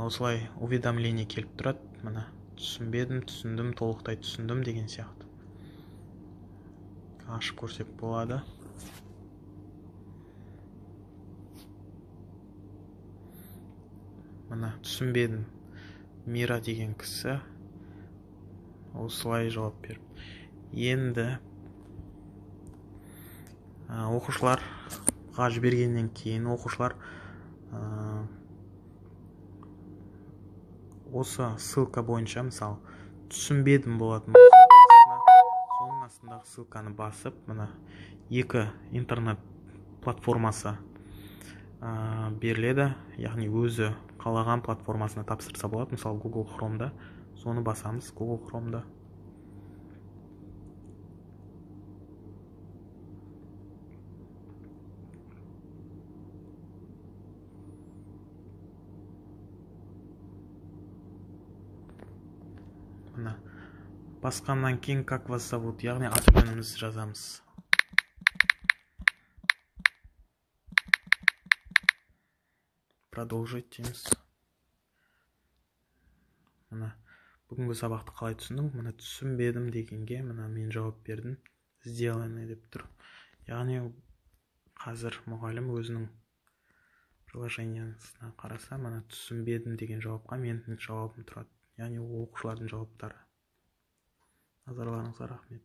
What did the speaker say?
Осылай уведомление келіп тұрады. Мына түсінбедім, түсіндім, толықтай түсіндім деген сияқты. Ашып көрсек болады. Мына түсінбедім Мира деген кісі осылай жауап беріп. Енді оқушыларға жібергеннен кейін оқушылар осы ссылка бойынша, мысалы, түсінбедім болатын болса, соның астындағы ссылканы басып, мына екі интернет платформасы беріледі, яғни өзі қалаған платформасына тапсырса болады. Мысалы, Google Chrome'да, соны басамыз Google Chrome'да. Мына басқаннан кейін как вас зовут, яғни аты жөнімізді жазамыз. Продолжить дейміз. Мына бүгінгі сабақты қалай түсіндің? Мына түсінбедім дегенге мына мен жауап бердім. Сделано деп тұр. Яғни қазір мұғалім өзінің приложениесіне қараса, мына түсінбедім деген жауапқа менің жауабым тұрады. Яғни оқушылардың жауаптары. Назарларыңызға рахмет.